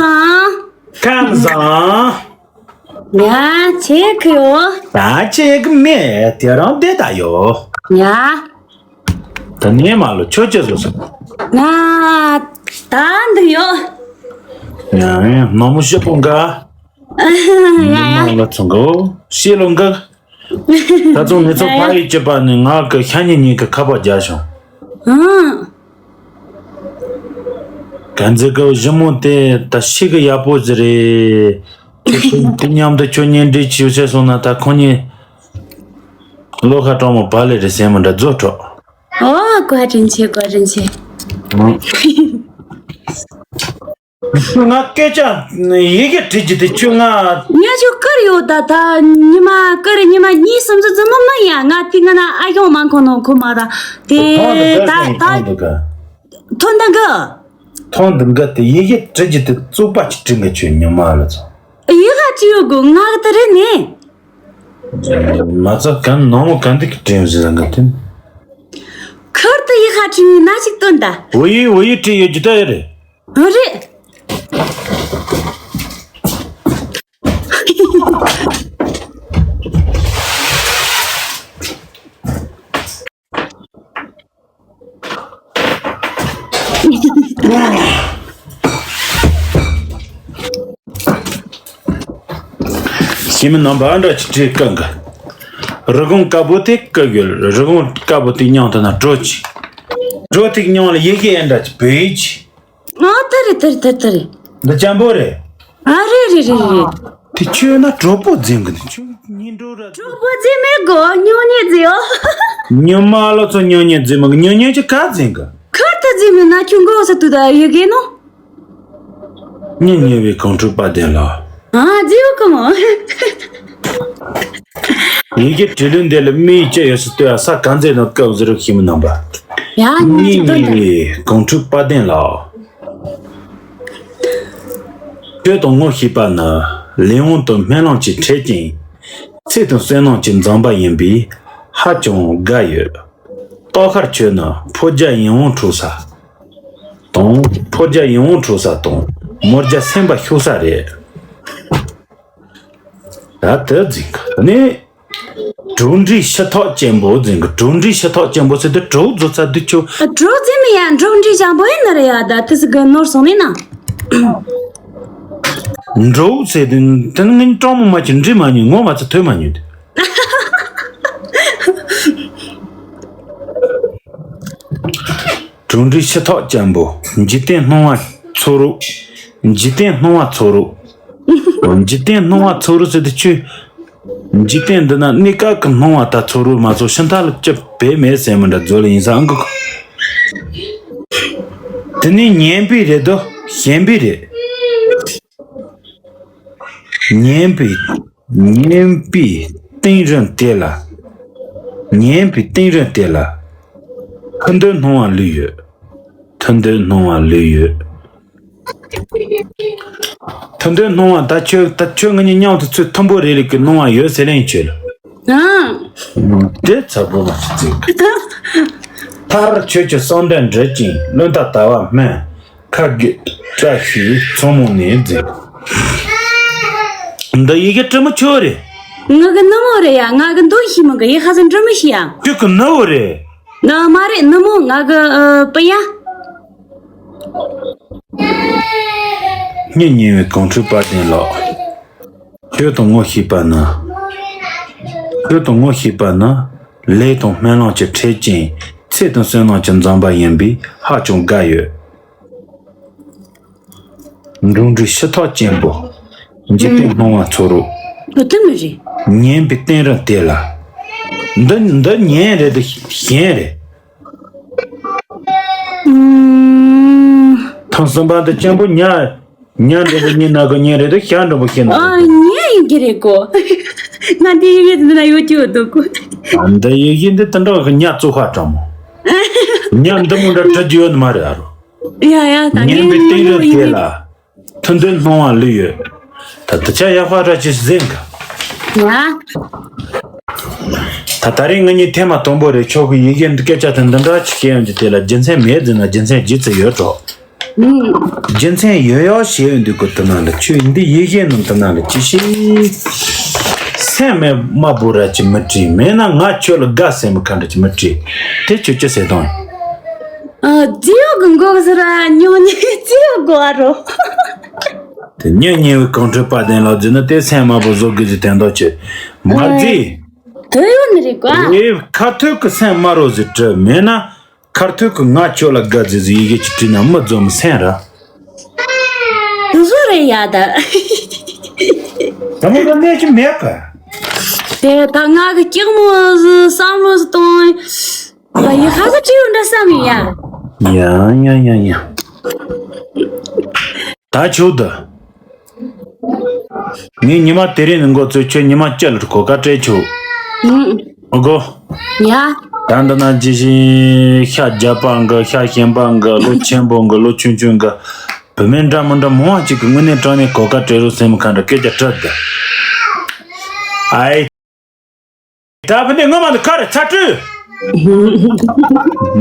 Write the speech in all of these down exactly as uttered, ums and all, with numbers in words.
ཨ། ཁམས་བཟང་། ཡ། ཆེ་གི་ཡོ། ད་ཆེ་གི་མེད། དེ་རང་བསྡད་ད་ཡོ། ཡ། ད་ནས་མ་ལོ་ཁྱོད་ཅི་བཟོ་སོང་། ང་ད་འདི་ཡོ། ཡ་ཡ། ནོར་མོ་ཤི་པོ་འགའ། ཡ་ཡ། ནང་ལ་ཚོང་གོ་ཤེས་ལོ་འགའ། ད་ཚོང་ངེད་ཚོ་ཕ་ཡི་སྐྱེས་པ་ནི་ང་གི་ཤ་ཉེ་ཉེ་གི་ཁ་པར་རྒྱག་བྱུང་། ཨང་། ག་འཛི་གི་ཞི་མོ་དེ་ད་ཤི་གི་ཡག་པོ་ཟིག་རེད། ཁྱོད་དེ་མཉམ་དུ་ཁྱོད་གཉེན་སྒྲིག་བྱེད་ཟེར་སོང་ན་ད་ཁོ་གཉིས་བློ་ཁ་གྲང་མོ་བ་ལེ་རེད་ཟེར་མི་འདྲ་རྫོགས་གྲོགས། ཨོ་བཀའ་དྲིན་ཆེ། བཀའ་དྲིན་ཆེ། ང་སྐད་ཆ་ཡི་གེ་བྲིས་ཀྱི་དེ་ཁྱོད་ང་། ཉ་ཆུ་ཀིར་ཡོད་ད། ད་ཉི་མ་ཀིར་ཉི་མ་གཉིས་གསུམ་ཙམ་ཙམ་མ་མ་ཡ། ང་དེ་ང་ན་ཨ་ཡོང་མ་ཁོ་ནོ་ཁོ་མ་ད་དེ་ད་ད་ཐོང་འདུག་ག་ཐོང་འདུག་ག་ཐོང་འདུག་ག་དེ་ཡི་གེ་བྲིས་ཀྱི་དེ་བཙོག་པ་ཅིག་བྲིས་ག་ཁྱོད་ཉི་མ་ལ་ཚོ། ཡི་ག་བྲིས་ཡོད་གོ་ང་གི་དེ་རེད་ནི། མ་ཚ་གན་ནང་མོ་གན་དེ་གི་བྲིས་ཡོད་ཟེར་ལ་ང་དེ། ཁུར་དུ་ཡི་ག་བྲིས་ཡོད་ན་ཅིག་སྟོན་ད། འོ་ཡི་འོ་ཡི་བྲིས་ཡོད་ཀྱི་ད་ཡི་རེད། རེད། ཤི་མི་རྣམ་པ་ཨ་འདྲ་ཅིག་བྲིས་བཀག་གི། རི་གོང་དཀར་པོ་དེ་བཀག་ཡོད། རི་གོང་དཀར་པོ་དེ་མཉམ་དུ་ན་གྲོ་ཅིག་གྲོ་དེ་མཉམ་ལ་ཡི་གེ་ཨ་འདྲ་ཅིག་བོད་ཡིག་ཅིག་ཨ་ད་རེད་ད་རེད་ད་རེད། འདི་ཅམ་པོ་རེད། ཨ་རེད་རེད་རེད་རེད། དེ་ཁྱོད་ན་གྲོགས་པོ་འཛིན་གི་ནི་ཁྱོད་ཉིན་འགྲོ་ར། གྲོགས་པོ་འཛིན་མེད་གོ་ཉོ་ཉེ་འཛིན་ཨོ། ཉི་མ་ལོ་ཚོ་ཉོ་ཉེ་འཛིན་མ་གི་ཉོ་ཉེ་ཅི་ག་འཛིན་གི་ཁར་ད་འཛིན་མེད་ན་ཁྱོད་མགོ་ས་དུ་ད་ཡོད་གི་ནོ། ཉིན་ཉེ་བའི་གངས་ཕྲུག་དཔལ་ལྡན་ལགས། ཨ་ཛི་ཡོ་ཀ་མོ། ཡི་གེ་བྲིས་ལུང་འདི་ལ་མིའི་ལྕེ་ཡོད་སུ་ལྟོས་ས་ག་མཛད་ནོ་སྐབས་ཟེར་རོ་ཤི་མི་རྣམ་པ། ཡ་ཉིན་ཉེ་བའི་གངས་ཕྲུག་དཔལ་ལྡན་ལགས། ཆོས་དང་ངོ་ཤེས་པ་ནི་ལས་དབང་དང་སྨོན་ལམ་གྱིས་འཕྲད་ཅིང་། ཚེ་དང་བསོད་ནམས་ཀྱི་འཛོམས་པ་ཡིན་པས་ཧ་ཅང་དགའ་ཡོད། སྟག་ཤར་ཆོས་ནི་ཕོ་རྒྱ་ཡིད་དབང་འཕྲོག་ས་དང་། ཕོ་རྒྱ་ཡིད་དབང་འཕྲོག་ས་དང་མོ་རྒྱ་སེམས་པ་ཤོར་ས་རེད། ད་དེ་འཛིན་གི་ནི། གྲོགས་འདྲིས་ཕྱི་ཐག་ཅན་པོ་འཛིན་གི་གྲོགས་འདྲིས་ཕྱི་ཐག་ཅན་པོ་ཟེར་དུས་གྲོགས་བཟོ་ཚ་དུས་ཆོ། གྲོགས་འཛིན་མི་ཡ་གྲོགས་འདྲིས་ཅན་པོ་ཡིན་ན་རེད་ཡ། ད་དེ་ཟིག་གི་ནོར་སོང་ནི་ན། གྲོགས་ཟེར་དུས་དེ་ནི་ངས་སྤྲང་མོ་མ་ཅིག་འདྲིས་མ་མྱོང་ངོ་མ་ཚོ་ཐོས་མ་མྱོང་དུས། གྲོགས་འདྲིས་ཕྱི་ཐག་ཅན་པོ། འཇིག་རྟེན་སྣང་བ་ཚོར་རོ། འཇིག་རྟེན་སྣང་བ་ཚོར་རོ། འཇིག་རྟེན་སྣང་བ་ཚོར་རོ་ཟེར་དུས་ཆུ། འཇིག་རྟེན་འདི་ན་གནས་སྐབས་ཀྱི་སྣང་བ་ད་ཚོར་རོ་མ་ཚོར་ཤིང་རྟ་ལ་ཅི་བས་མེད་ཟེར་མི་འདྲ་མཛོད་ལ་ཡིན་ས་ཨང་གི། དེ་ནས་ཉན་པའི་རེད་དོ་ཞེན་པའི་རེད། ཉན་པའི། ཉན་པའི་གཏིང་རིམ་དེ་ལ། ཉན་པའི་གཏིང་རིམ་དེ་ལ། ཐུན་མདོའི་སྣང་བ་ལུས་ཡོད། ཐུན་མདོའི་སྣང་བ་ལུས་ཡོད། ཐུན་མདོའི་སྣང་བ་ད་ཁྱོད་ད་ཁྱོད་ང་གཉིས་མཉམ་དུ་ཚུར་ཐུན་མོང་རེ་རེ་གི་སྣང་བ་ཡོད་ཟེར་ལེན་ཁྱོད་ལ། ཨང་། དེ་ཚ་པོ་མ་ཞིག་བརྩིགས། མཐར་ཁྱོད་ཀྱི་བསམ་གཏན་འགྲུབ་ཅིང་བློ་འདས་ལྟ་བ་སྨིན། ཁ་དགེ་བཀྲ་ཤིས་མཚོ་མོ་ནས་འཛིན། འདི་ཡི་གེ་དྲི་མོ་ཁྱོད་རེད། ང་གི་ནུ་མོ་རེད་ཡ། ང་གི་འདུག་ཤི་མི་གི་ཡི་ཧ་ཟི་དྲི་མོ་ཤི་ཡ། ཁྱོད་ཀྱི་ནུ་བོ་རེད། ང་མ་རེད་ནུ་མོ་ང་གི་ཨ་པི་ཡ། སྙིང་ཉེ་བའི་གངས་ཕྲུག་དཔལ་ལྡན་ལགས། ཁྱོད་དང་ངོ་ཤེས་པ་ནི། ཁྱོད་དང་ངོ་ཤེས་པ་ནི། ལས་དང་སྨོན་ལམ་གྱི་འཕྲད་ཅིང་ཚེ་དང་བསོད་ནམས་ཀྱི་འཛོམས་པ་ཡིན་པས་ཧ་ཅང་དགའ་ཡོད། འབྲོང་འདྲིས་ཕྱི་ཐག་ཅན་པོ། འཇིག་རྟེན་སྣང་བ་ཚོར་རོ། ཨོ་དེ་མི་རེད། ཉན་པའི་གཏིང་རིམ་དེ་ལ། འདི་འདི་ཉན་རེད་དེ་ཞེན་རེད། ཨུམ། ཐེངས་གསུམ་པ་འདི་གཅེན་པོ་ཉ་ཉ་འདྲ་པོ་ཉན་ན་གི་ཉན་རེད་དེ་ཞག་འདྲ་པོ་ཤེས་ན། ཨ་ཉན་ཡིན་གྱི་རེད་གོ། ང་འདི་ཡི་གེ་འདི་ན་ཡོད་ཀྱི་ཡོད་འདུག་གོ། འདི་ཡི་གེ་འདི་དེ་འདྲ་གི་ཉ་བཙོག་ཁ་དྲང་མོ། ཉ་འདི་མོ་འདྲ་བྲི་རྒྱུ་ཡོད་ནི་མ་རེད་ཨ་རོ། ཡ་ཡ་ད་ཉན་པའི་གཏིང་རིམ་དེ་ལ། ཐུན་མདོའི་སྣང་བ་ལུས་ཡོད། ད་དུ་ཆ་ཡག་པ་ར་ཅི་ཟེར་ག་ཡ། ད་ད་རེས་ང་གཉིས་ཐེངས་མ་དང་པོ་རེད། ཁྱོད་ཀྱི་ཡི་གེ་འདི་སྐད་ཆ་དེ་འདི་འདྲ་ཅིག་བཤད་ཡོང་རྒྱུ་དེ་ལ་རྒྱུ་མཚན་མེད་ཟེར་ན་རྒྱུ་མཚན་རྒྱུ་ཚིག་ཡོད་འགྲོ། ཨུམ། རྒྱུ་མཚན་ཡོད་ཡོད་བཤད་ཡོད་འདུག་གོ། དེ་ནང་ལ་ཁྱོད་འདི་ཡི་གེ་ནང་དེ་ནང་ལ་ཅི་ཞིག་སེམས་མེད་དམར་པོ་ར་ཅི་མི་བྲིས། མེད་ན་ང་ཁྱོད་ལ་དགའ་སེམས་མི་ཁ་འདྲ་ཅི་མི་བྲིས། དེ་ཁྱོད་ཅི་ཟེར་དང་། ཨ། རྫི་གཡོག་གི་མགོ་གི་ཟེར་ར་ཉོ་ཉེ་རྫི་གཡོག་གོ་བ་རོ། དེ་ཉོ་ཉེ་བའི་གོང་ཁྲོས་པ་དན་ལ་རྫི་ནི་དེ་སེམས་དམར་པོ་བཟོ་དགོས་ཟེར་དན་དོ་ཆེ་མ་རྫི། དོ་ཡོད་ནི་རེད་གོ། ཨེ་ཁ་ཐུག་གི་སེམས་དམར་རོ་ཟེར་བྲི་མེད་ན། ཁར་ཐུག་གི་ང་ཁྱོད་ལ་དགའ་ཟེར་ཟེར་ཡི་གེ་ཅིག་བྲིས་ན་མི་འཛོམས་སེམས་ར། དུ་བཟོ་རེ་ཡ་ད། ད་མོ་ད་གནས་ཀྱི་མེད་ག། དེ་ད་ང་གི་སྐྱིག་མོ་ཟི་བསམ་བློ་ཟི་གཏོང་། ད་ཡི་ཧ་གི་ཅི་ཡོད་འདྲ་བསམ་ཡ། ཡ་ཡ་ཡ་ཡ། ད་ཆོག་ད། ངས་ཉི་མ་དེ་རིང་ནས་འགོ་ཚུགས་ཁྱོད་ཉི་མ་བཅུ་ལ་གོ་སྐབས་སྤྲད་ཆོག་ཨུ་གོ། ཡ། ད་འདི་ན་ཇི་བཞིན་ཤ་རྒྱགས་པ་འགའ་ཤ་ཞིམ་པ་འགའ་ལོ་ཆེན་པོ་འགའ་ལོ་ཆུང་ཆུང་འགའ་བུད་མེད་འདྲ་མི་འདྲ་མང་བ་ཅིག་གི་དངོས་གནས་དྲང་གནས་གོ་སྐབས་སྤྲད་རོགས་སེམས་ཁ་འདྲ་སྐད་ཆ་དྲིས་ད། ཨའི། ད་བུ་ནས་ངོ་མ་འདི་ཁ་རེ་ཚ་དྲོས།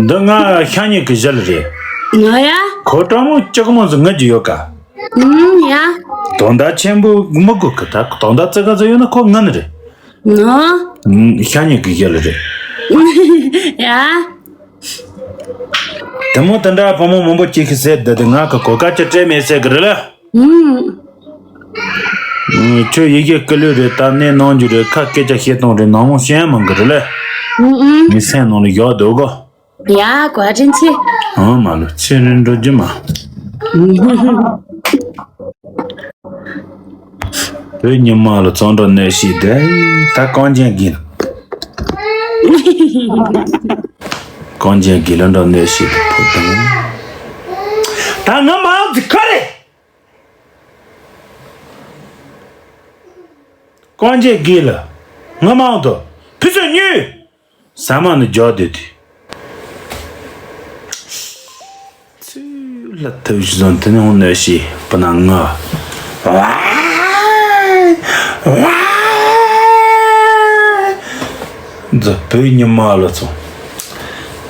འདི་ང་ཤ་ཉེ་གི་ཞལ་རེད། ང་ཡ། ཁོ་གྲོགས་མོ་ལྕགས་མོ་ཟིག་ངུ་རྒྱུ་ཡོད་ཀ། ཨུམ་ཡ། དོན་དག་ཆེན་པོ་མི་དགོས་ཀི། ད་དོན་དག་ཙི་ག་ཙི་ཡོད་ན་ཁོ་ངུ་ནི་རེད། ནོ། ཨུམ་ཤ་ཉེ་གི་ཞལ་རེད། ཡ། དེ་མོ་དེ་འདྲ་བུ་མོ་མང་པོ་སྐྱེ་གི་ཟེར་འདི་དེ་ང་གི་གོ་སྐབས་ཅི་སྤྲད་མེད་ཟེར་གི་རེད་ལ། ཨུམ། ཁྱོད་ཡི་གེ་སྐུ་ལུས་རེད། ད་གནས་གནང་རྒྱུ་རེད། ཁ་སྐད་ཆ་བཤད་སྟངས་རེད། ནང་མོ་བཤད་མང་གི་རེད་ལ། ཨུམ་ཨུམ། ངའི་སེམས་ནང་ལ་བཞག་སྡོད་གོ། ཡ་བཀའ་དྲིན་ཆེ། ཨང་མ་ལོ་ཚེ་རིང་འགྲོ་རྒྱུ་མ། བོད་ཉི་མ་ལ་བཙོང་འགྲོ་གནས་ཤིག་དེ། ད་གངས་ཅན་དགེ་ལ། གངས་ཅན་དགེ་ལ་འགྲོ་གནས་ཤིག་དེ་ཕོ་དང་། ད་ང་མ་འོང་དེ་ཁ་རེད། གངས་ཅན་དགེ་ལ། ང་མ་འོང་དོ། ཕུ་སུ་ཉུལ། ཟ་མ་ནི་རྒྱག་སྡོད་དུས། ཚུལ་ལ་ཐུབ་བཞིན་དུ་ནི་འོང་ནས་ཤི་པ་ན་ང་། འཛི་བོད་ཉི་མ་ལ་ཚོ།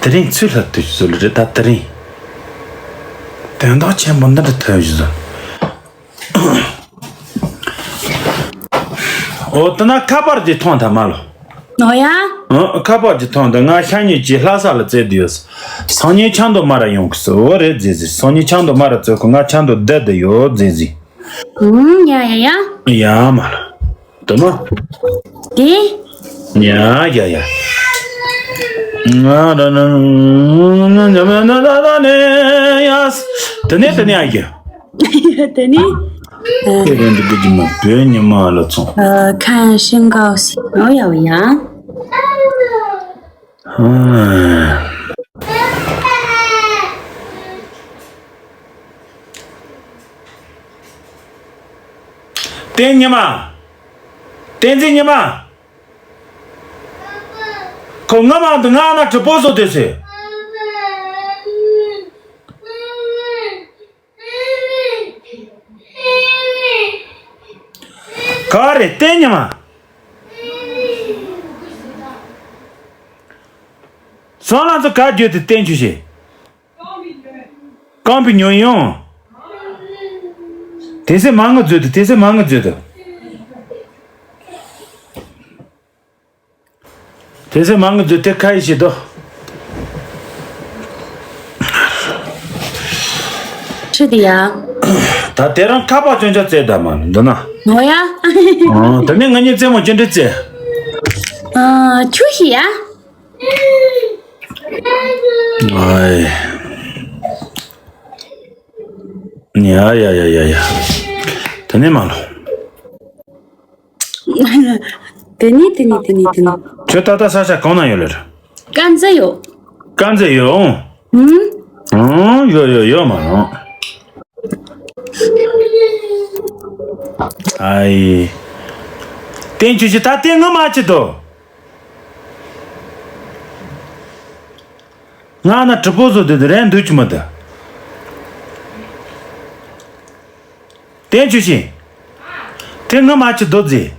དེ་རིང་ཚུལ་ལ་ཐུབ་བཞིན་ལ་རེད་ད་དེ་རིང་། དོན་དག་ཆེན་པོ་འདི་འདྲ་ཐུབ་བཞིན། འོ་ད་ན་ཁ་པར་དེ་ཐོང་ཐ་མ་ལོ། ཨོ་ཡ། ཨ། ཁ་པར་དེ་ཐོང་ད་ང་ཤ་ཉེ་ཅིག་ལྷ་ས་ལ་བཙལ་དུ་ཡོད། སང་ཉིན་ཆང་དུ་མ་ར་ཡོང་གི་སོ་འོ་རེད་ཟེ་ཟེ། སང་ཉིན་ཆང་དུ་མ་ར་བཙལ་ཁོ་ང་ཆང་དུ་བསྡད་དུ་ཡོད་ཟེ་ཟེ། ཨུམ་ཡ་ཡ་ཡ། ཡ་མ་ལོ། དུ་མ། དེ། ཡ་ཡ་ཡ། ང་ར་ན་ན་ན་ན་ན་ན་ཡ། དེ་ནས་དེ་ནས་ཨ་ཡ། དེ་ནི། ཁྱེད་རང་འདི་གི་མ་བོད་ཉི་མ་ལ་ཚོང་། ཨ།看宣告信。哦呀，哦呀。བསྟན་ཉི་མ། བསྟན་འཛིན་ཉི་མ། ཁོ་ང་མ་འདི་ང་ན་གྲི་པོ་བཟོ་དེ་ཟེར། ག་རེ་བསྟན་ཉི་མ། སང་ལ་ཚོ་ག་རྒྱུ་དེ་བསྟན་ཆུ་ཤེས། རྐང་པའི་ཉོན་ཡོང་། དེ་སེ་མ་ངུ་མཛོད་དུ་དེ་སེ་མ་ངུ་མཛོད་དུ། དེ་ཚེ་མང་གི་མཛོད་དེ་ཁ་ཡི་བྱེད་དོ། ཁྲི་དེ་ཡ། ད་དེ་རང་ཁ་པར་ཅོན་ཆ་བཙལ་ད་མ་འདི་ན། ནོ་ཡ། ཨ། ད་ནི་ང་གཉིས་རྩེད་མོ་ཅི་འདྲ་རྩེད། ཨ། ཆུ་ཞིག་ཡ། ཨའི། ཡ་ཡ་ཡ་ཡ་ཡ། དེ་ནས་མ་ལོ། དེ་ནི་དེ་ནི་དེ་ནི་དེ་ནི། ཁྱོད་ད་ལྟ་ས་ཆ་གང་ན་ཡོད་ལེར། དཀར་མཛེས་ཡོད། དཀར་མཛེས་ཡོད་ཨང་། ཨུམ། ཨང་། ཡོད་ཡོད་ཡོད་མ་ལོ། ཨའི། བསྟན་ཆུ་ཞིག་ད་ལྟའི་ངུ་མ་བྱེད་དོ། ང་ན་གྲི་པོ་བཟོ་དེ་དེ་རན་འདུག་ཅི་མ་དེ། བསྟན་ཆུ་ཤིང་། དེ་ངུ་མ་ཅི་རྡོ་རྫི།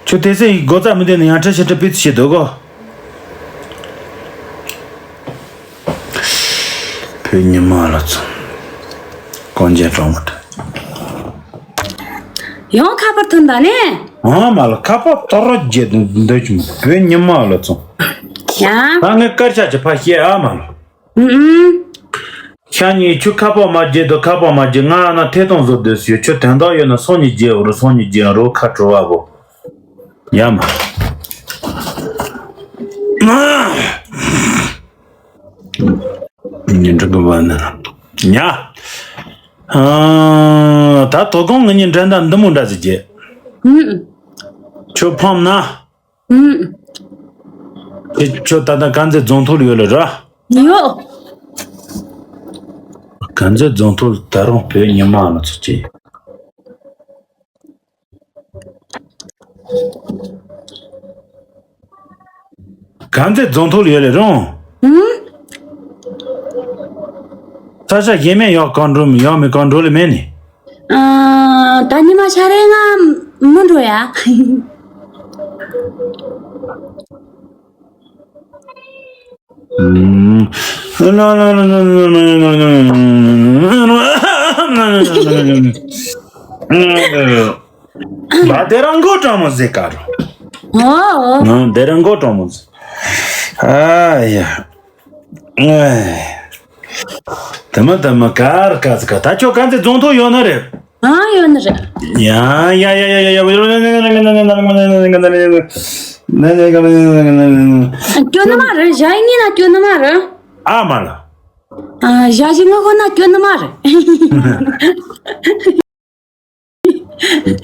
ཁྱོད་དེ་སེ་ཡི་སྒོ་རྩ་མི་འདི་ནི་ཡང་ཁྲི་ཤི་ཁྲི་པི་ཚི་ཤི་འདུག་གོ། བོད་ཉི་མ་ལ་ཚོ། གངས་ཅན་སྲང་མོ་དང་། ཡང་ཁ་པར་ཐོན་ད་ནས། ཨ་མ་ལ་ཁ་པར་ཏོ་རོ་རྒྱས་འདོད་ཀྱི་མོ་བོད་ཉི་མ་ལ་ཚོ། ཡ། ད་ངས་སྐར་ཆ་ཅི་ཕ་ཤེས་ཨ་མ་ལ། ཨུམ་ཨུམ། ཤ་ཉེ་ཁྱོད་ཁ་པར་མ་རྒྱས་དོ་ཁ་པར་མ་རྒྱས་ང་ཨ་ན་ཐེ་གཏོང་བཟོ་འདོད་སུ་ཡོད་ཁྱོད་དོན་དག་ཡོད་ན་སང་ཉིན་རྒྱས་འོ་རུ་སང་ཉིན་རྒྱས་འོ་རུ་ཁ་བྲོ་བ་བོ། ཡ་མ། ཉིན་འགྲིག་གི་བ་ནི། ཉ། ཨ། ད་དོ་དགོང་ངེད་གཉིས་འགྲན་ཟླ་འདི་མོ་འདྲ་ཟིག་བྱེད། ཨུམ། ཁྱོད་ཕམ་ན། ཨུམ། ཁྱོད་ཁྱོད་ད་ལྟ་དཀར་མཛེས་རྫོང་ཐོག་ལ་ཡོད་ལ་ར། ཡོད། དཀར་མཛེས་རྫོང་ཐོག་ལ་ད་རུང་བོད་ཉི་མ་ལ་ཚོ་ཅི། དཀར་མཛེས་རྫོང་ཐོག་ལ་ཡོད་ལེ་རུང་། ཧུམ། ས་ཆ་གཞན་མེད་ཡོག་གང་འགྲོ་མི་ཡོག་མི་གང་འགྲོ་ལེ་མེད་ནི། ཨ། ད་ཉི་མ་ཆ་རེ་ང་མི་འགྲོ་ཡ། ད་དེ་རང་མགོ་གྲང་མོ་ཟེ་ཀ་རོ། ཨོ། ཨ། དེ་རང་མགོ་གྲང་མོ་ཟེ། ཨ་ཡ། ཨེ། དེ་མ་དེ་མ་ཀར་ཀ་ཟེ་ཀ་ད་ཁྱོད་ག་ཚེ་རྫོང་ཐོག་ཡོད་ན་རེད། ཨ། ཡོད་ནི་རེད། ཡ་ཡ་ཡ་ཡ་ཡ་ཡ། སྐྱོན་ནི་མ་རེད། ཞག་གཉིས་ན་སྐྱོན་ནི་མ་རེད། ཨ་མ་ལ། ཨ། ཞག་བཞི་ལྔ་ཁོ་ན་སྐྱོན་ནི་མ་རེད།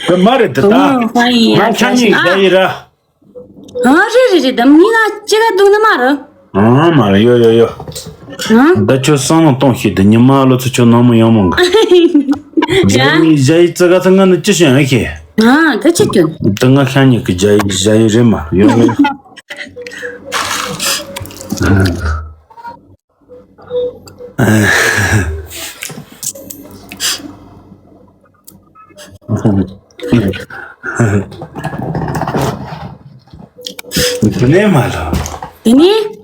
དེ་མ་རེད་དེ་ད། ང་ཆ་གཉིས་ཞག་ཡི་ར། ཨ། རེད་རེད་རེད། དམ་གཉིས་ན་ཅི་ག་འདུག་ནི་མ་རེད། ཨ་མ་རེད། ཡོ་ཡོ་ཡོ། ཨ། ད་ཁྱོད་བསམ་བློ་གཏོང་ཤེས་དེ་ཉི་མ་ལོ་ཚོ་ཁྱོད་ནང་མི་ཡོང་མོང་གི། ཞག་ཡི་ཞག་ཡི་ཙི་ག་ཚ་ང་ནི་ཅི་ཞིག་ཡོང་ཤེས། ཨ། ད་ཅི་སྐྱོན། ད་ང་ཤ་ཉེ་གི་ཞག་ཡི་ཞག་ཡི་རེད་མ་ཡོང་ཡོང་། དེ་ནས་མ་ལོ། དེ་ནས།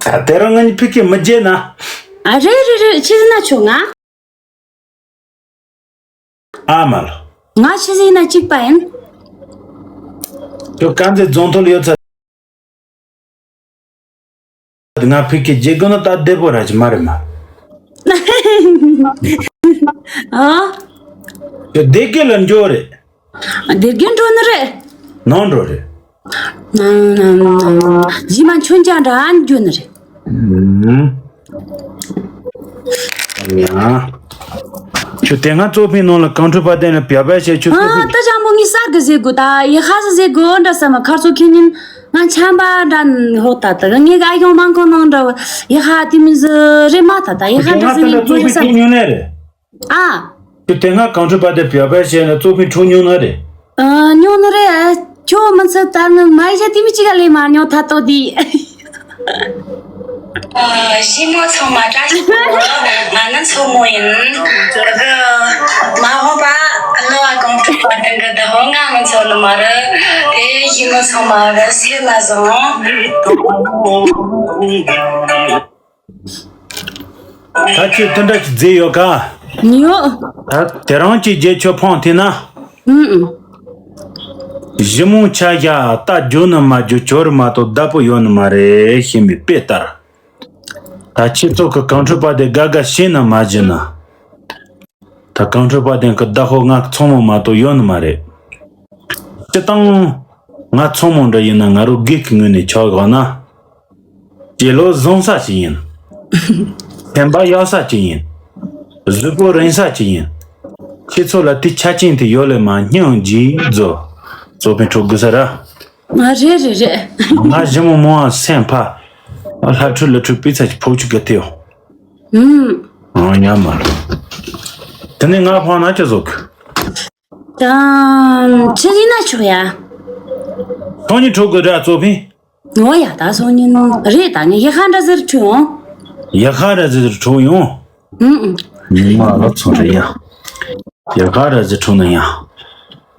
ད་དེ་རང་ང་གཉིས་ཕི་ཀེ་མི་བརྗེད་ན། ཨ། རེད་རེད་རེད། ཆི་ཟིག་ན་ཆོག་ང་། ཨ་མ་ལོ། ང་ཆི་ཟིག་ན་གཅིག་པ་ཡིན། ཁྱོད་དཀར་མཛེས་རྫོང་ཐོག་ལ་ཡོད་ཚ། ང་ཕི་ཀེ་རྗེ་དགོན་ན་ད་བདེ་པོ་ར་ཅི་མ་རེད་མ། ཨ། ཁྱོད་བདེ་དགེ་ལ་འགྱོ་རེད། བདེ་དགེ་འགྲོ་ནི་རེད། ནང་འགྲོ་རེད། ནང་ནང་ནང་། རྗེས་མ་མཆོད་མཇལ་འདྲ་འགྱོ་ནི་རེད། ཨུམ། ཡ། ཁྱོད་དེ་སྔ་གཙོ་ཕིན་ནང་ལ་གངས་ཁྲོད་དཔལ་ལྡན་ལ་བྱ་བ་བྱས་ཁྱོད་གཙོ་ཨ། ཕིན། ད་ཅང་པོ་ངས་གསར་གི་ཟེར་དགོས། ད་ཡི་ཧ་ཟི་ཟེར་དགོས་འདྲ་ས་མ་ཁར་ཚོ་ཁེ་ཉིན་ང་ཆམ་པ་འདྲ་ཧོ། ད་ད་ངས་ག་ཡོང་མང་གོ་ནང་འདྲ་ཡི་ཧ་དེ་མི་ཟི་རེད་མ། ད་ད་ཡི་ཧ་འདྲ་ཟི་ངས་དགོས་ས་མ། ཉུང་ནས་རེད། ཨ། ཁྱོད་དེ་སྔ་གངས་ཁྲོད་དཔལ་ལྡན་བྱ་བ་བྱས་ན་གཙོ་ཕིན་འཁྲུག་ཉུང་ནས་རེད། ཨ། ཉོ་ནི་རེད། ཁྱོད་མི་ཚེ་ལྟར་ནི་མ་ཡི་ཤ་དེ་མི་གཅིག་ག་ལས་མ་ཉོ་ཐ་ཏོ་དེ། ཨ། ཞི་མོ་ཚང་མ་བཀྲ་ཤིས་བདེ་ལེགས། ང་ནི་མཚོ་མོ་ཡིན། དེ་གི་མ་འོངས་པ་གླུ་བ་གངས་ཁྲོད་དཔལ་ལྡན་གི་བདག་པོ་ང་མི་ཚོ་ནི་མ་རེད། དེ་ཞི་མོ་ཚང་མ་གི་སེམས་ལ་བཟང་། ད་ཁྱོད་དེ་འདྲ་ཅིག་མཛད་ཡོད་ག་ཡོད། ད་དེ་རང་གི་རྗེས་ཁྱོད་ཕངས་ཐེ་ན། ཨུམ། ཞི་མོ་ཆ་བཞག་རྟ་རྒྱུག་ནི་མ་རྒྱུག་གྱོར་མ་གཏོགས་བདག་པོ་ཡོད་ནི་མ་རེད་ཤེས་མི་དཔེ་ལྟར། ད་ཁྱེད་ཚོ་གི་གངས་ཁྲོད་དཔལ་ལྡན་དགའ་དགའ་བྱས་ན་མ་བྱས་ན། ད་གངས་ཁྲོད་དཔལ་ལྡན་གི་བདག་པོ་ང་ཚང་མ་མ་གཏོགས་ཡོད་ནི་མ་རེད། སྤྱི་བཏང་ང་ཚང་མ་འདྲ་ཡིན་ན་ང་རང་སྒེར་གྱི་ངོས་ནས་ཆ་བཞག་ན། བྱིས་བློ་བཟང་ས་ཅིག་ཡིན། སེམས་པ་ཡག་ས་ཅིག་ཡིན། གཟུགས་པོ་རིང་ས་ཅིག་ཡིན། ཁྱེད་ཚོ་ལ་དེ་ཆ་རྐྱེན་དེ་ཡོད་ལེ་མ་སྙིང་རྗེ་མཛོ། གཙོ་ཕན་འཕྲོག་དགོས་ས་ར། ང་རེད་རེད་རེད། ང་ཞི་མོ་མོ་ཨ་སེམས་ཕ། ལྷ་ཁྲུ་ལ་ཁྲུ་པི་ཚ་གི་ཕོག་ཆུ་གི་ཐེའོ། ཨུམ། ཨ་ཉམས་མ་རེད། དེ་ནས་ང་ཕང་ན་ཅི་བཟོ་གི། ད་ཆི་ཡིན་ན་ཆོག་ཡ། སང་ཉིན་འཕྲོག་དགོས་ར་གཙོ་ཕན། ངོ་ཡ་ད་སང་ཉིན་རེད། ད་ངས་ཡི་ཧ་འདྲ་ཟེར་འཕྲོག་ཡོང་། ཡི་ཧ་འདྲ་ཟེར་འཕྲོག་ཡོང་། ཨུམ། ཉི་མ་ལ་ཚོ་རེད་ཡ། ཡི་ཧ་འདྲ་ཟེར་འཕྲོག་ན་ཡ།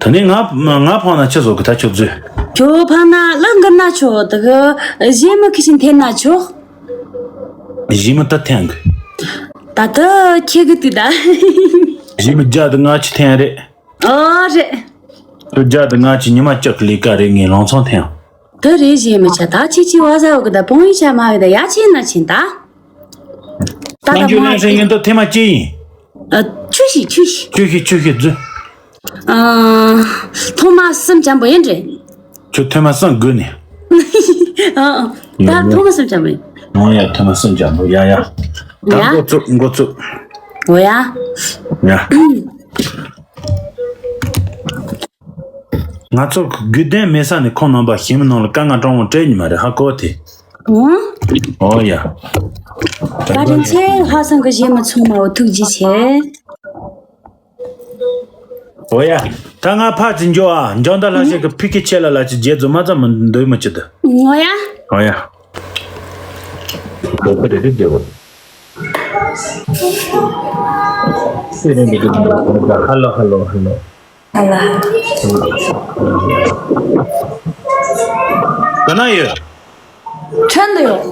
ད་ནི་ང་ང་ཕང་ན་ཆི་བཟོ་གི་ད་ཁྱོད་བཟོས། ཁྱོད་ཕང་ན་གླུ་འགུར་ན་ཆོག་དེ་གི་གཞས་མི་ཁི་ཆིན་འཐེན་ན་ཆོག་གཞས་མི་ད་འཐེན་གི། ད་ལྟ་ཁྱེད་ཀྱི་དུས་ད། གཞི་མི་བརྒྱ་དང་ལྔ་བཅུ་ཐེན་རེད། ཨོ་རེད། ཁྱོད་བརྒྱ་དང་ལྔ་བཅུ་ཉི་མ་ལྕགས་ཀྱི་ལས་ཀ་རེད། ངས་ལང་ཚང་ཐེན། དེ་རེད། གཞི་མི་ཆ་ད་ཆེ་ཆེ་བ་ཟ་བ་གི་ད་པོང་ཡི་ཆ་མ་གི་ད་ཡ་ཆེ་ན་ཆེན་ད། ད་ད་ལང་ཇུ་མ་ལན་ཧྲན་ཡིན་ད་ཐེ་མ་ཅི་ཡིན། ཨ། ཆུ་ཤི་ཆུ་ཤི། ཆུ་ཤི་ཆུ་ཤི་རྫུ། ཨ། ཐོག་མ་སེམས་ཅན་པོ་ཡིན་རེད། ཁྱོད་ཐོག་མ་སེམས་དགོས་ནས། ཨ། ད་ཐོག་མ་སེམས་ཅན་པོ་ཡིན། ཨོ་ཡ། ཐོག་མ་སེམས་ཅན་པོ། ཡ་ཡ། ད་ཡ། འགོ་བཙུགས། འགོ་བཙུགས། འོ་ཡ། ཡ། ང་ཚོ་དགོས་དོན་མེད་ས་ནས་ཁོང་རྣམ་པ་ཞི་མི་ནང་ལ་དཀའ་ངལ་སྤྲང་བོ་སྤྲད་ཉི་མ་རེད། ཧ་གོ་དེ། ཨོ། ཨོ་ཡ། བཀའ་དྲིན་ཆེ། ཧ་སང་གི་གཞས་མི་ཚང་མ་འོ་ཐུགས་རྗེ་ཆེ། ཨོ་ཡ། ད་ང་ཕར་ཅིག་འགྱོ་ཨ། འཇང་ད་ལྷ་ཞིག་གི་ཕི་ཁེ་ཆེ་ལ་ལ་ཅིག་རྗེ་ཛུ་མ་ཙམ་མི་འདོད་མི་ཅི་ད། ཨོ་ཡ། ཨོ་ཡ། ཧ་ལོ་ཧ་ལོ་ཧ་ལོ། ཨ་ལ། ག་ན་ཡོད། ཁྲོན་དུ་ཡོད།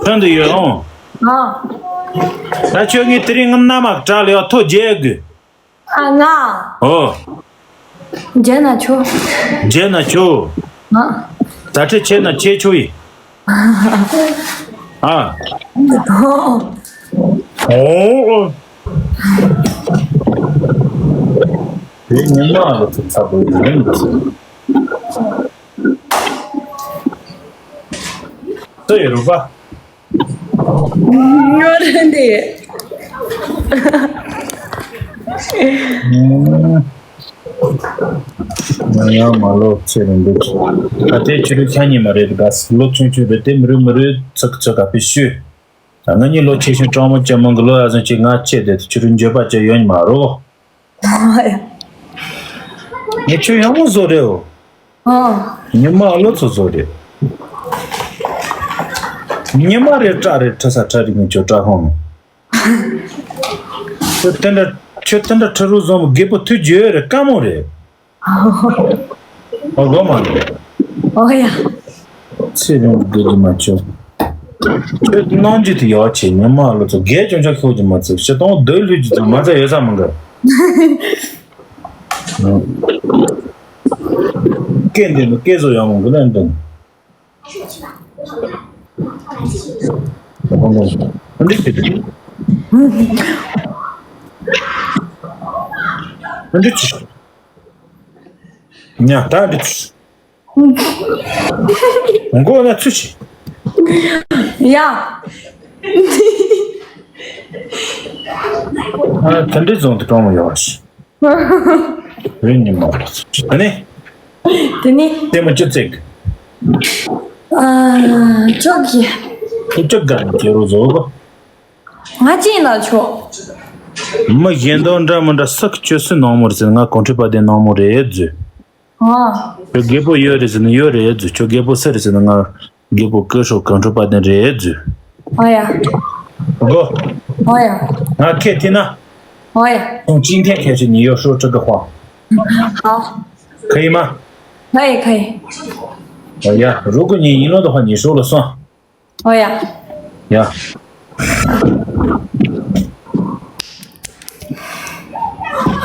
ཁྲོན་དུ་ཡོད་ཨང་། ཨ། ད་ཁྱོད་ངས་དེ་རིང་ངའི་མནའ་མ་དྲག་ལ་ཡོད། ཐོ་རྒྱལ་དགོས། ཨ། ང་། ཨོ། རྒྱལ་ན་ཆོག་རྒྱལ་ན་ཆོག་ང་། ད་ཁྲེ་ཆེ་ན་ཆེ་ཆོག་ཡིན། ཨ། ཨོ། ཨོ། དེ་ཉི་མ་ལ་ཚུར་ཚ་པོ་ཡིན་ཟེར། ཚེ་ཡི་རུ་པ། ཉོ་རན་དེ། ང་ཡང་མ་ལོ་ཚེ་རིང་འདུག་ད་ལྟའི་ཕྱི་རུ་ཆ་ཉི་མ་རེད་འདུག་ལོ་ཆུང་ཆུང་རེད་དེ། མི་རུ་མི་རུ་ཚིག་ཚིག་ག་པི་ཤུ། ང་གཉིས་ལོ་ཆེ་ཞིང་སྤྲང་མོ་ཅན་མང་གི་ལོ་ཡ་ཟིན་ཅིག་ང་ཆེ་དེ་ཕྱི་རུ་འགྱོད་པ་ཅན་ཡོད་ཉི་མ་རོ། ངས་ཁྱོད་ཡག་མོ་བཟོ་རེད་འོ། ཨ། ཉི་མ་ལོ་ཚོ་བཟོ་རེད། ཉི་མ་རེ་སྐྲ་རེ་ཁྲི་ས་ཁྲ་རིག་ནས་ཁྱོད་སྐྲ་ཧོང་། ཁྱོད་དེ་འདྲ། ཁྱོད་དེ་འདྲ་ཁྲི་རུ་བཟོ་མོ་རྒད་པོ་ཐུགས་རྗེ་རེད། དཀའ་མོ་རེད། ཨོ་གོ་མ་རེད། ཨོ་ཡ། ཚེ་རིང་སྡོད་རྒྱུ་མ་བྱུང་། ཁྱོད་གནང་རྒྱུ་དེ་ཡག་ཆེ། ཉི་མ་ལོ་ཚོ་རྒས་ཅུང་ཅག་ཤོར་རྒྱུ་མ་ཚད། ཤི་སྟོང་སྡོད་ལྷོད་རྒྱུ་ཚོ་མ་ཚད་ཡོད་ས་མི་འགའ། སྐད་འདི་ནི་སྐད་བཟོ་ཡག་མོ་གི་ལན་འདོན། འདི་ཅི། འདི་ཅི། ཉ་ད་འདི་ཅི། མགོ་ན་ཚུ་ཆི། ཡ། ཨ། དེ་འདྲའི་རྫོང་དུ་གྲོང་མོ་ཡོད་ཤི། རེད་ཉི་མ་ལ་ཚུ་ཆི། ཨ་ནི། དེ་ནི། དེ་མ་ཅི་ཙེག་ཨ། ཅོག་གི་ཁུ་ཅོག་ག་ནི་ཁྱེད་རོ་བཟོ་གོ། ང་ཅི་ཡིན་ན་ཆོག་མི་གཞན་དང་འདྲ་མི་འདྲ་སུ་ཁྱོད་སུ་ནང་མོ་རེད་ཟེར། ང་གོང་ཁྲི་པ་དེ་ནང་མོ་རེད་ཟེར། ཨ། ཁྱོད་རྒད་པོ་ཡོད་རེད་ཟེར་ན་ཡོད་རེད་ཟེར། ཁྱོད་རྒད་པོ་སུ་རེད་ཟེར་ན་ང་རྒད་པོ་སྐུ་ཞབས་གངས་ཁྲོད་དཔལ་ལྡན་རེད་ཟེར། ཨ་ཡ། གོ། ཨ་ཡ། ང་ཁས་ཐི་ན། ཨ་ཡ། ཁོང་ཅིན་ཐན་ཁས་ཆེ་ཉི་ཡོ་ཧྲོ་ཁྲི་གི་ཧོ། ཧ། 可以吗？可以，可以。 ཨ་ཡ། 如果你赢了的话，你输了算。 ཨོ་ཡ། ཡ།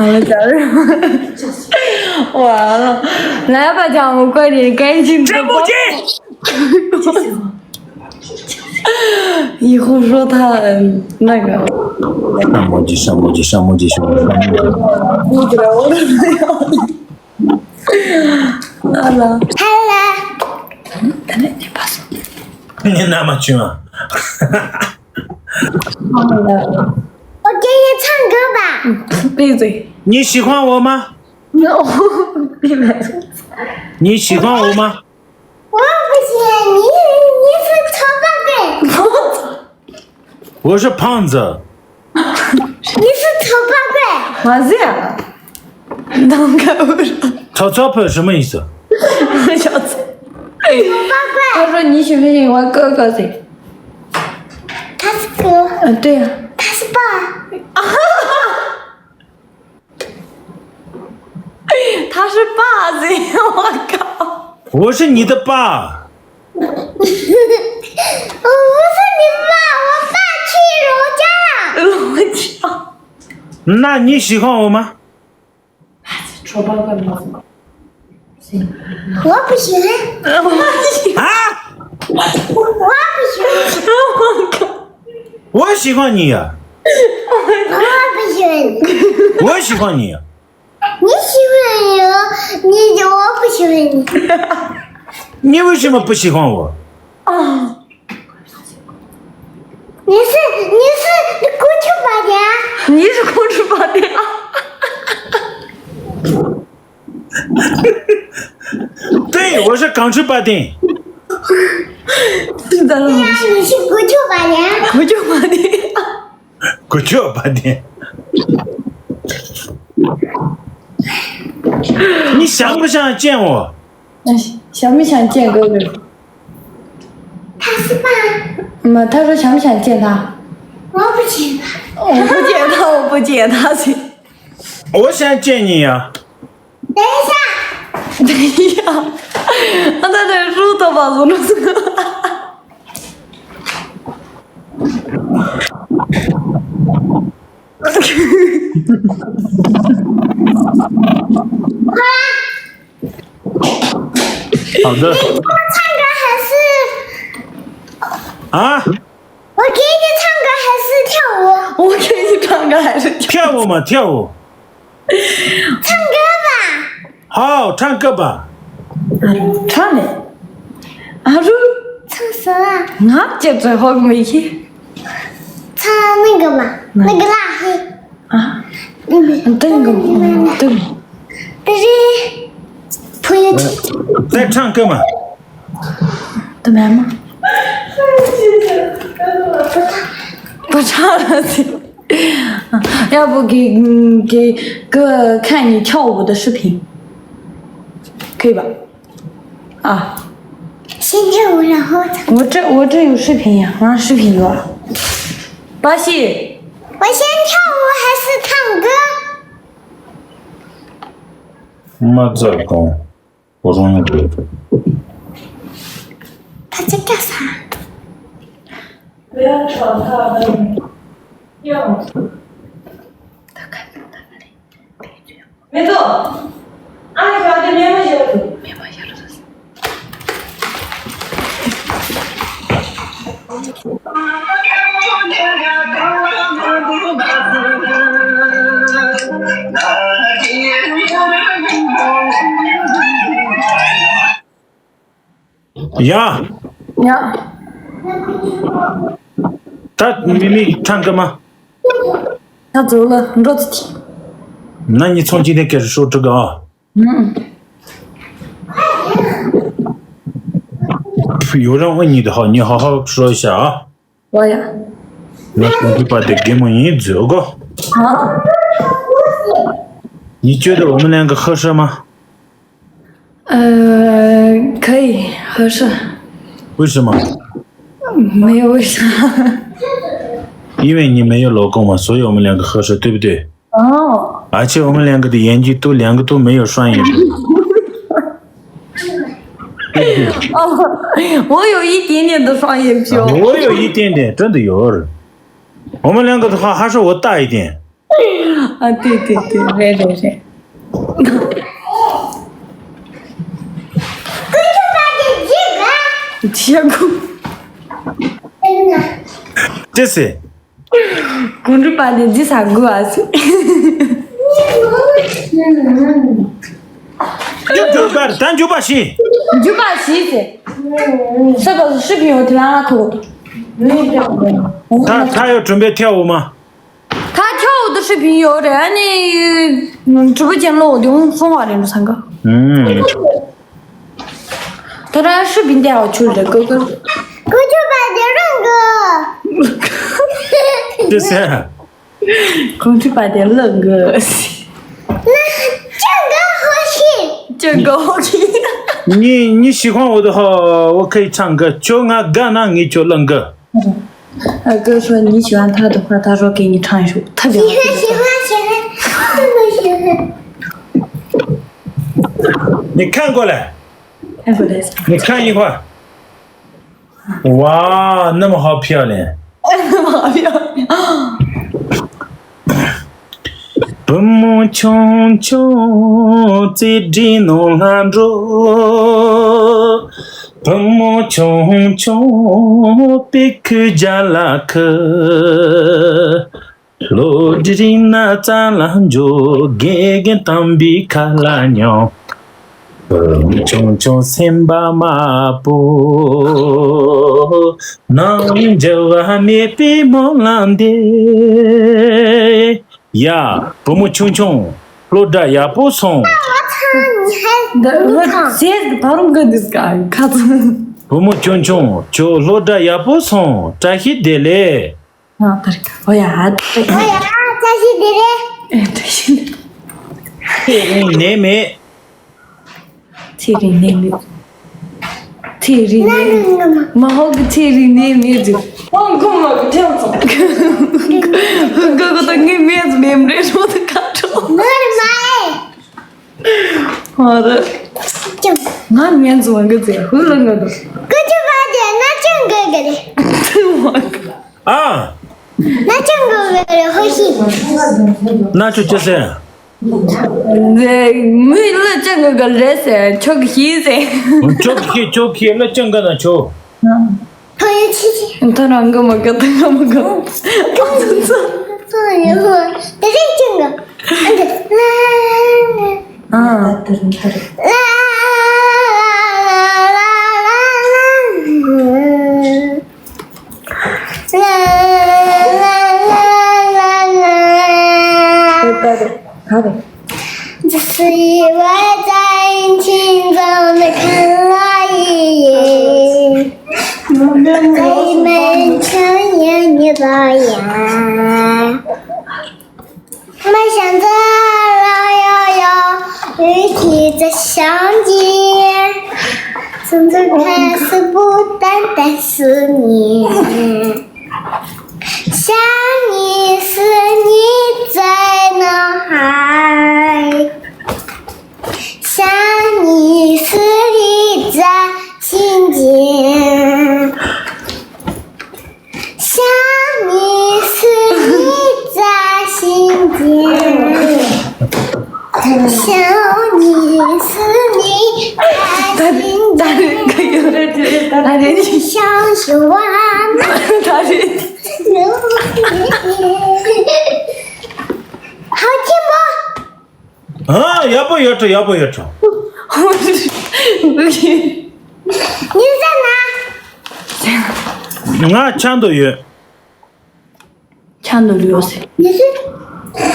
ཨ་ལ་ཅར། ཝ་ལ། ལ་པ་ཅང་མོ་ཀོ་རི་གན་ཅིན། 真不济。 以后说他那个。 ཧ་ལ། ཧ་ལ། ད་ནས་ནས་པ་སོང་། ངའི་མནའ་མ་བྱུང་ཨ། ཧ་ལ། 我给你唱歌吧。 闭嘴。 你喜欢我吗？ 你喜欢我吗？ 我不行，你，你是丑八怪。 我是胖子。 你是丑八怪。 མ་ཟེར། ནང་ག་འུར། 草草粉什么意思？ 小子。 丑八怪。 他说你喜不喜欢我哥哥谁？ 他是哥。 嗯，对呀。 他是爸。 他是爸子，我靠！ 我是你的爸。 我不是你爸，我爸去我家了。那你喜欢我吗？我不喜欢。啊？我不喜欢。我喜欢你呀。我不喜欢你。我喜欢你呀。你喜欢我，你，我不喜欢你。你为什么不喜欢我？你是，你是公主八点。你是公主八点。对，我是公主八点。是的，对呀，你是公主八点。公主八点。 我就把你。你想不想见我？想不想见哥哥？他是爸。妈，他说想不想见他？我不见他。我不见他，我不见他。我想见你呀。等一下。等一下。他在这书都把书弄死了。 好的。你给我唱歌还是？啊？我给你唱歌还是跳舞？我给你唱歌还是跳舞？跳舞嘛，跳舞。唱歌吧。 好，唱歌吧。唱嘞。啊，唱啥啊？唱那个吧，那个辣黑。啊，那个，那个，但是朋友圈。再唱歌嘛。怎么样嘛？不唱了。 要不给，嗯，给哥看你跳舞的视频，可以吧？啊。先跳舞，然后唱。我这，我这有视频呀，啊，视频有啊。巴西。我先跳舞还是唱歌？没做工。 我说那个。他在干啥？不要吵他们。要。他看不到那里。没错。俺说的面包屑子。面包屑子。 ཡ། ཡ། ད་མི་མི་ཐང་གི་མ། ད་ཚོ་ལ་འགྲོ་ཚུལ་གྱིས། ན་ནི་ཚོང་ཅི་ནས་ཀེར་ཤོ་ཀྲི་ག་ཨ། ཨུམ། ཡོ་རང་ཨ་ཉིད་ཧ་ཉི་ཧ་ཧ་ཤོ་ཤ། 我呀。 ང་ཀུན་གྱི་པ་དེ་རྒན་མོ་ཡིན་མཛོད་གོ། 好。 你觉得我们两个合适吗？ 呃，可以，合适。 为什么？ 没有为啥。 因为你没有老公嘛，所以我们两个合适，对不对？ 哦。 而且我们两个的眼睛都两个都没有双眼皮。 哦，我有一点点的双眼皮哦。 我有一点点，真的有。我们两个的话，还是我大一点。 啊，对对对，对对对。 结果。 这是。 公主把你这啥过啊？ ཡོད་ཡོད་པར་ད་འཇུག་པ་ཞིག་འཇུག་པ་ཞིག་ཟེར། ས་ག་སུ་ཧྲི་ཕིང་ཡོད་དེ་ལ་ང་ཐོག་ད་ད་ཡོད་གྲུམ་པའི་ཐེའུ་མ། ད་ཐེའུ་དུ་ཧྲི་ཕིང་ཡོད་རེད། ཨ་ནི་གྲུ་པ་ཅན་ལོ་དེ་འོང་སོང་བ་རེད་འགྲོ་ས་ག་ད་རང་ཧྲི་ཕིང་དེ་ཨ་ཆུ་རེད་ཀོ་ཀོ། ཀོ་ཆུ་པ་དེ་རང་གི་དེ་ཟེར། 公主把的冷个。那这个好听。这个好听。你你喜欢我的话，我可以唱歌。就俺干那你就冷个。呃，哥说你喜欢他的话，他说给你唱一首，特别好听的歌。喜欢喜欢喜欢，特别喜欢。你看过来。看过来。你看一会儿。 哇，那么好漂亮。那么好漂亮。བུ་མོ་ཆུང་ཆུང་རྩེ་གྲས་ནང་ལ་འགྲོ། བུ་མོ་ཆུང་ཆུང་དཔེ་ཁུག་རྒྱ་ལ་ཁུ། ལོ་དྲི་རིང་ན་རྩ་ལ་འཇོ། དགེ་རྒན་དམ་པའི་ཁ་ལ་ཉོན། བུ་མོ་ཆུང་ཆུང་སེམས་པ་དམར་པོ། ནང་འགྱུར་བ་མེད་པའི་སྨོན་ལམ་འདེབས། ཡ། བུ་མོ་ཆུང་ཆུང་། སློབ་གྲྭ་ཡག་པོ་སོང་། འདི་ཟས་ད་རུང་གི་འདུག་ག་ཁ་ཚོན། བུ་མོ་ཆུང་ཆུང་ཁྱོད་སློབ་གྲྭ་ཡག་པོ་སོང་། བཀྲ་ཤིས་བདེ་ལེགས། ང་ད་རེ་ཨོ་ཡ་ཨ་ད་རེ། ཨོ་ཡ་བཀྲ་ཤིས་བདེ་ལེགས། ཨེ་བཀྲ་ཤིས་བདེ་ལེགས། ཚེ་རིང་ནད་མེད། ཚེ་རིང་ནད་མེད། ཚེ་རིང་ནད་མེད། མ་ཧོ་གི་ཚེ་རིང་ནད་མེད་ཟེར། ཨང་ཁོ་མ་གི་ཐེའུ་ཚོ། ཀ་ཀ་ད་ངའི་མེད་ཟེར་ནས་མ་རེད་རོ་ད་ཁ་ཁྲོ། ང་རེད་མ་ཨེ། ཨ་རེད། ང་མེད་ཟེར་བ་གི་ཚེ་ཧུ་ལ་ང་དང་། ཀུ་ཅི་བ་དེ་ན་ཅང་གི་གི་རེད། ཨ། ན་ཅང་གི་གི་རེད་ཧོ་ཤི། ན་ཅོ་ཅི་ཟེར། མི་ལ་ཅང་གི་གི་རེད་ཟེར་ཆོག་གི་ཤི་ཟེར། ཆོག་གི་ཤི་ཆོག་གི་ཤི་ལ་ཅང་གི་ན་ཆོ། ཕ་ཡུལ་ཆི་ཆི། ད་རང་གི་མ་གི་ད་ག་མ་གི། ཚོ་ཡོད་ཧོ། དེ་རིང་ཅང་གི། ཨ། ཨ། ཡག་པོ་ཡོད་འགྲོ། ཡག་པོ་ཡོད་འགྲོ། ཉི་ཟ་ན། ང་ཆང་དུ་ཡོད། ཆང་དུ་ཡོད་ཟེར། ཉི་ཟ།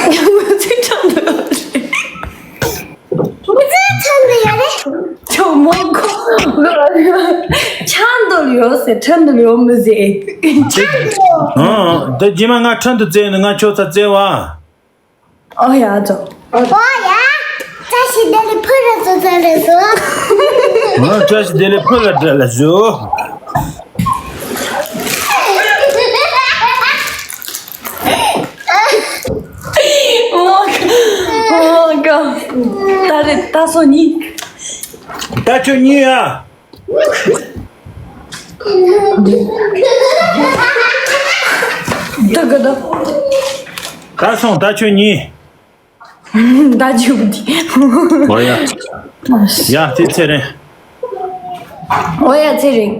ང་ཚོའི་ཆང་དུ་ཡོད་ཟེར། ཉི་ཟ་ཆང་དུ་ཡོད་རེད། ཆོ་མོ་ཁོ། ཆང་དུ་ཡོད་ཟེར། ཆང་དུ་ཡོད་མི་ཟེར། ཆང་དུ་ཡོད། ཨང་། ད་རྗེས་མ་ང་ཁྲན་དུ་བཙལ་ནས་ང་ཁྱོད་ཚ་བཙལ་བ། ཨོ་ཡ་ཙོ། ཨོ་ཡ། བཀྲ་ཤིས་བདེ་ལེགས། ཕུ་ར་ཙོ་ཙ་རེ་ཙོ། ཨོ་བཀྲ་ཤིས་བདེ་ལེགས། ཕུ་ལ་བཀྲ་ལ་ཟོ། ཨོ་ཀ། ད་རེ་ད་སོ་གཉིས། ད་ཁྱོད་གཉིས་ཡ། ད་ག་ད། ད་སོང་ད་ཁྱོད་གཉིས། ད་ཇུ་བུ་དི། ཨོ་ཡ། ཡ་དེ་ཚེ་རིང་། ཨོ་ཡ་ཚེ་རིང་།